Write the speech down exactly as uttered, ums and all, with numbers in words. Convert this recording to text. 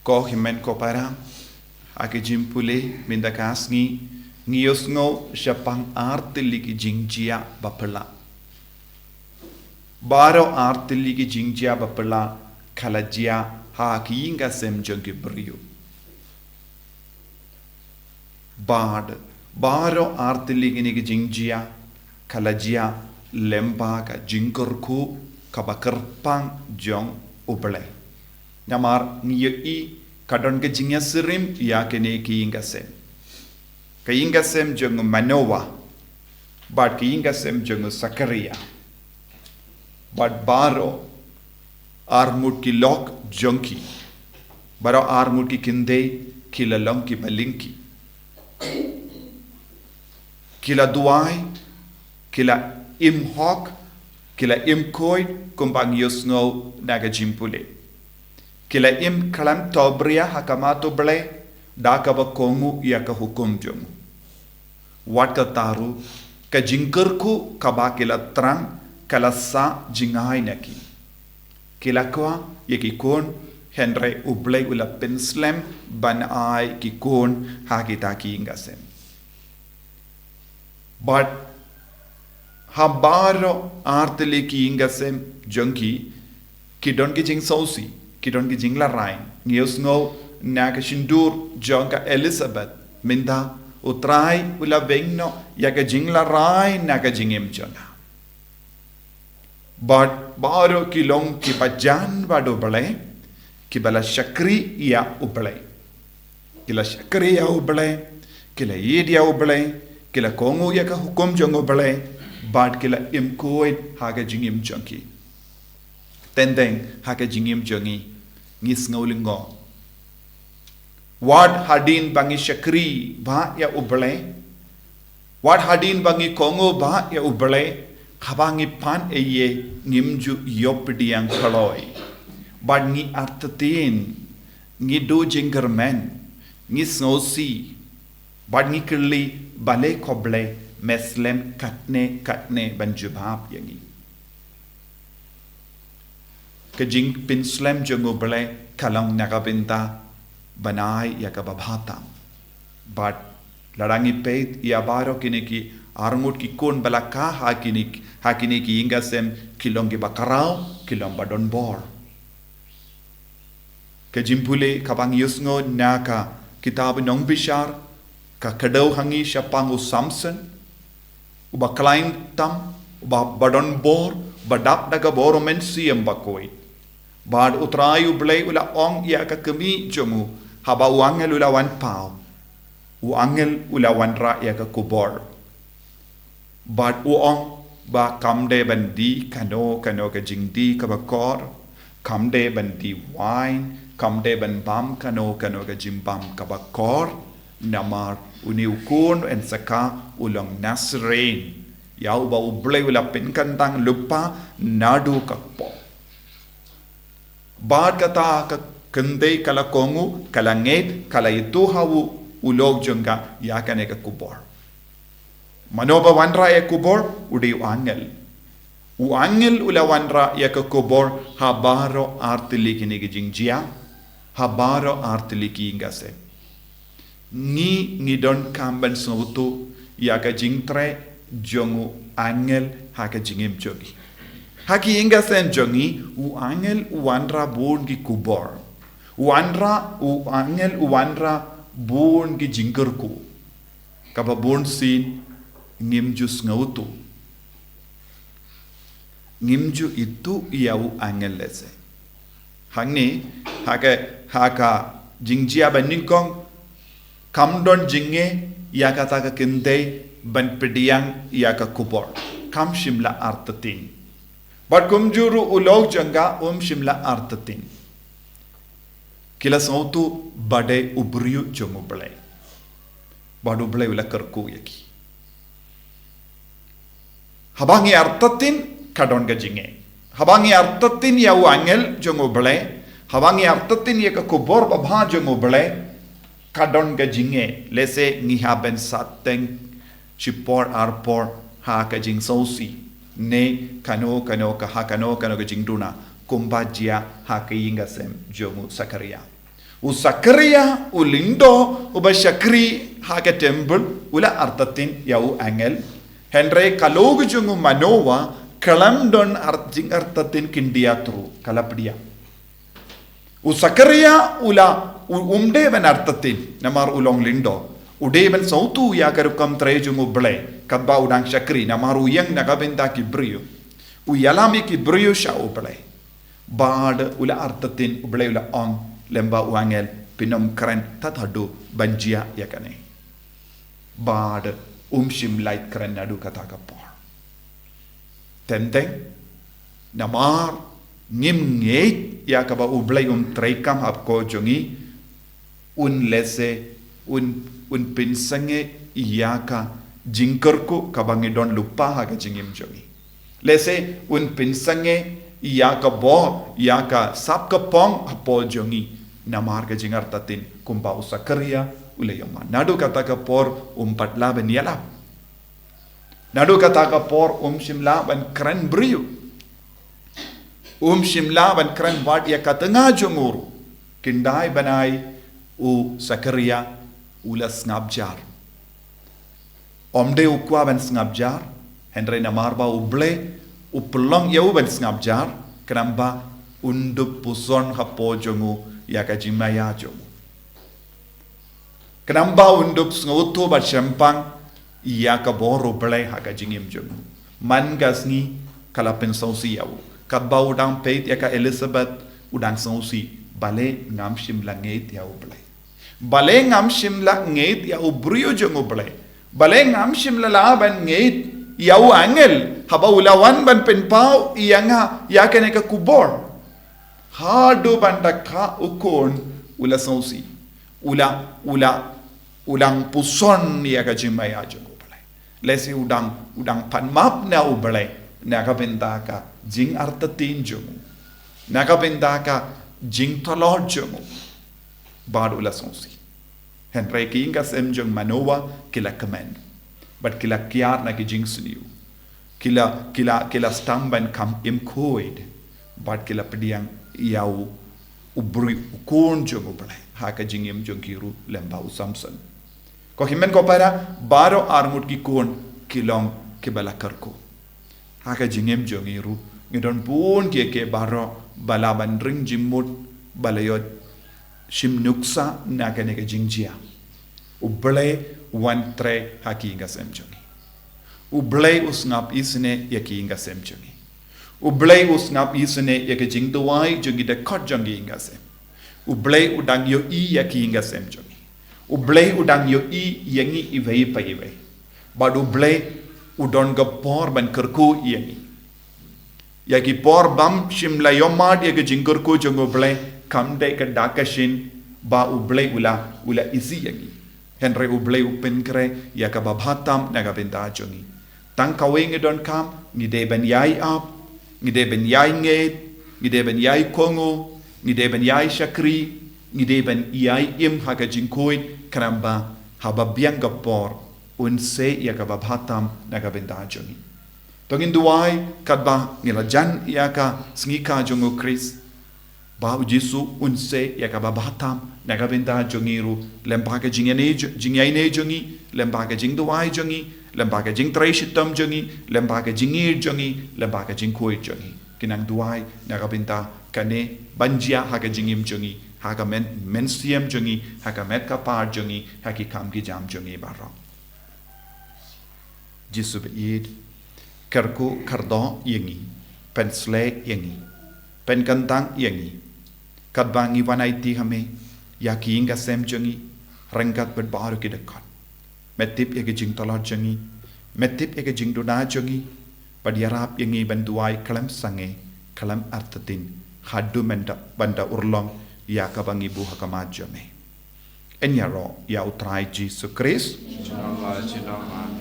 Ko hynmen ko para, ha ka jingpule mynta ka sngi, ngi ïohsngew shaphang ar tylli ki jingjia ba phylla. Baroh ar tylli ki jingjia ba phylla ka la jia ha ki ïing ki sem jong ki briew. Bad baroh ar tylli kine ki jingjia ka la jia lyngba ka jingkyrkhu kaba kyrpang jong U Blei. Namar ngi ïohi ka don ka jingïasyriem ïa kine ki ïing ki sem. Ka ïing ki sem jong u Manoah bad ka ïing ki sem jong u Sakaria. Bad baroh arngut ki lok jong ki, baroh arngut ki kynthei ki la long kiba lyngkhi. Ki la duwai, ki la im hok, ki la im khuid, kumba ngi ïohsngew na ka jingpule. Ki la im khlem thohbria ha khmat U Blei da kaba kohnguh ïa ka hukum jong u. Wat kata ruh, ka jingkyrkhu kaba ki la thrang ka la sah jngai na ki. Ki la kwah ïa ki khun, hynrei U Blei u la pynslem ban ai ki khun ha kita ki ïing ki sem. Bad ha baroh ar tylli ki ïing ki sem jong ki, ki don ki jingsngewsih, ki don ki jinglarai. Ngi ïohsngew na ka shyntur jong ka Elizabeth, mynta U Trai u la weng noh ïa ka jinglarai na ka jingim jong nga. Bad baroh ki long kiba jan bad U Blei, kiba la shakri ïa U Blei. Ki la shakri ïa U Blei, ki la ïeit ïa U Blei, ki la kohnguh ïa ka hukum jong U Blei, bad ki la im khuid ha ka jingim jong ki. Teng teng ha ka jingim jong ngi, ngi sngew lyngngoh. Wat hadien ba ngi shakri bha ïa U Blei, wat hadien ba ngi kohnguh bha ïa U Blei, haba ngi pan ei ei ngim ju ïoh pdiang kloi. Bad ngi artatien, ngi duh jingkyrmen, ngi sngewsih, bad ngi kylli balei ko Blei me slem katne katne ban jubab ïa ngi. Ka jingpynslem jong U Blei ka long na ka bynta ban ai ïa kaba bha tam. Bad lada ngi peit ïa baroh kine ki arngut ki khun ba la kha ha kine, ha kine ki ïing ki sem, ki long kiba khraw, ki long ba don bor. Ka jingpule kaba ngi ïohsngew na ka kitab Nongbishar ka kdew ha ngi shaphang u Samson, uba khlaiñ tam, uba, ba don bor, ba dap da ka bor u Mynsiem Bakhuid. Bad U Trai U Blei u la ong ïa ka kmie jong u, haba u angel u la wan paw. U angel u la wanrah ïa ka khubor. Bad u ong ba kam dei ban die kano kano ka jingdie kaba kor, kam dei ban die wine, kam dei ban bam kano kano ka jingbam kaba kor, namar une u khun un sa kha u long Nazarene ïa uba U Blei u la pynkyntang lypa naduh ka kpoh. Bad kata ka kynthei ka la kohnguh, ka la ngeit, ka la ïathuh ha u, u lok jong ka ïa kane ka khubor. Mano ba wanrah ïa ka khubor? U dei u angel. U angel u la wanrah ïa ka khubor ha baroh artylli kine ki jingjia, ha baroh artylli ki ïing ki sem. Ngi, ngi donkam ban sngewthuh ïa ka jingtrei jong u angel ha ka jingim jong ngi. Ha ki ïing ki sem jong ngi, u angel u wanrah bun ki khubor. U wanrah, u angel u wanrah bun ki jingkyrkhu. Kaba bun sien ngim ju sngewthuh. Ngim ju ithuh ïa u angel lehse. Hangne, ha ka, ha ka jingjia ba nyngkong, kam don jingeh ïa kata ka kynthei ban pdiang ïa ka khubor. Kam shym la artatien. Bad kumjuh ruh u lok jong ka um shym la artatien. Ki la sngewthuh ba dei u briew jong U Blei. Bad U Blei u la kyrkhu ïa ki. Haba ngi artatien ka don ka jingeh. Haba ngi artatien ïa u angel jong U Blei. Haba ngi artatien ïa ka khubor babha jong U Blei. Ka don ka jingeh. Lehse ngi hap ban sah teng shipor arpor ha ka jingsngewsih. Ne kano kano ka ha kano kano ka jingduna. Kumba jia ha ka ïing ki sem jong u Sakaria. U Sakaria u lyngdoh uba shakri ha ka temple u la artatien ïa u angel. Hynrei ka lok jong u Manoa khlem don ar-, jingartatien khyndiat ruh, ka la pdiang. U Sakaria u la u-, um dei ban artatien namar u long lyngdoh. U dei ban sngewthuh ïa ka rukom trei jong U Blei katba u dang shakri namar u ïeng na ka bynta ki briew. U ïalam ïa ki briew sha U Blei. Bad u la artatien, U Blei u la ong lyngba u angel, phin ym kren tad haduh ban jia ïa kane. Bad um shym la kren naduh kata ka por. Teng teng, namar ngim ngeit ïa kaba U Blei um treikam ha ka por jong ngi, un lehse un, un pynsangeh ïa ka jingkyrkhu kaba ngi don lypa ha ka jingim jong ngi. Lehse un pynsangeh ïa ka bor, ïa ka sap ka pong ha ka por jong ngi. Namar ka jingartatien kumba u Sakaria u la ïoh man. Naduh kata ka por um pat lah ban ïalap. Naduh kata ka por um shym lah ban kren briew. Um shym lah ban kren wat ïa ka tnga jong u ruh. Khyndai bnai u Sakaria u la sngap jar. Ym dei u kwah ban sngap jar, hynrei namar ba U Blei u pynlong ïa u ban sngap jar, khnang ba un dup puson ha ka por jong u ïa ka jingmaïa jong u. Khnang ba un dup sngewthuh bad shemphang ïa ka bor U Blei ha ka jingim jong u. Man ka sngi ka la pynsngewsih ïa u. Katba u dang peit ïa ka Elizabeth u dang sngewsih. Balei ngam shym la ngeit ïa U Blei. Balei ngam shym la ngeit ïa u briew jong U Blei. Balei ngam shym la lah ban ngeit ïa u angel haba u la wan ban pynpaw ïa nga ïa kane ka khubor. Haduh ban da kha u khun u la sngewsih. U la, u la, u dang puson ïa ka jingmaïa jong U Blei. Lehse u dang, u dang pan map na U Blei na ka bynta ka jingartatien jong u. Na ka bynta ka jingtlot jong u. Bad u la sngewsih. Hynrei ki ïing ki sem jong Manoa ki la kmen. Bad ki la kiar na ki jingsniew. Ki la, ki la, ki la sdang ban kham im khuid. Bad ki la pdiang ïa u, u briew, u khun jong U Blei. Ha ka jingim jong ki ruh lyngba u Samson. Ko hynmen ko para, baroh arngut ki khun ki long kiba la kyrkhu. Ha ka jingim jong ngi ruh, ngi don bun kiei kiei baroh, ba lah ban ring jingmut, ba la ïoh shim nuksa na kane ka jingjia. U Blei u wan trei ha ki ïing ki sem jong ngi. U Blei u sngap isynei ïa ki ïing ki sem jong ngi. U Blei u sngap isynei ïa ka jingduwai jong ngi dkhot jong ki ïing ki sem. U Blei u dang ïohi ïa ki ïing ki sem jong ngi. U Blei u dang ïohi ïa ngi iwei pa iwei. Bad U Blei u don ka por ban kyrkhu ïa ngi. Ïa ki por bym shym la ïohmad ïa ka jingkyrkhu jong U Blei kam dei ka dak ka shin ba U Blei u la, u la isih ïa ngi. Hynrei U Blei u pynkhreh ïa kaba bha tam na ka bynta jong ngi. Tang kawei ngi donkam, ngi dei ban ïai ap, ngi dei ban ïai ngeit, ngi dei ban ïai kohnguh, ngi dei ban ïai shakri, ngi dei ban ïai im ha ka jingkhuid, khnang ba haba biang ka por un sei ïa kaba bha tam na ka bynta jong ngi. To ngin duwai katba ngi la jan ïa ka sngi kha jong U Khrist. Ba U Jisu un sei ïa kaba bha tam na ka bynta jong ngi ruh, lyngba ka jingïaineh jo-, jingïaineh jong ngi, lyngba ka jingduwai jong ngi, lyngba ka jingtrei shitom jong ngi, lyngba ka jingïeit jong ngi, lyngba ka jingkhuid jong ngi. Ki nang duwai na ka bynta kane ban jia ha ka jingim jong ngi, ha ka myn-, mynsiem jong ngi, ha ka met ka par jong ngi, ha ki kam ki jam jong ngi baroh. Jisu ba ïeit, kyrkhu kyrdoh ïa ngi, pynsleh ïa ngi, pynkyntang ïa ngi. Katba ngi wan aiti ha me, ïa ki ïing ki sem jong ngi, ryngkat bad baroh ki dkhot. Me tip ïa ki jingtlot jong ngi, me tip ïa ki jingduna jong ngi, bad ïarap ïa ngi ban duwai khlem sangeh, khlem artatien, haduh mynta, ban da urlong, ïa kaba ngi buh ha khmat jong me. Yn ïaroh ïa U Trai Jisu Khrist. Jong nga, jong nga.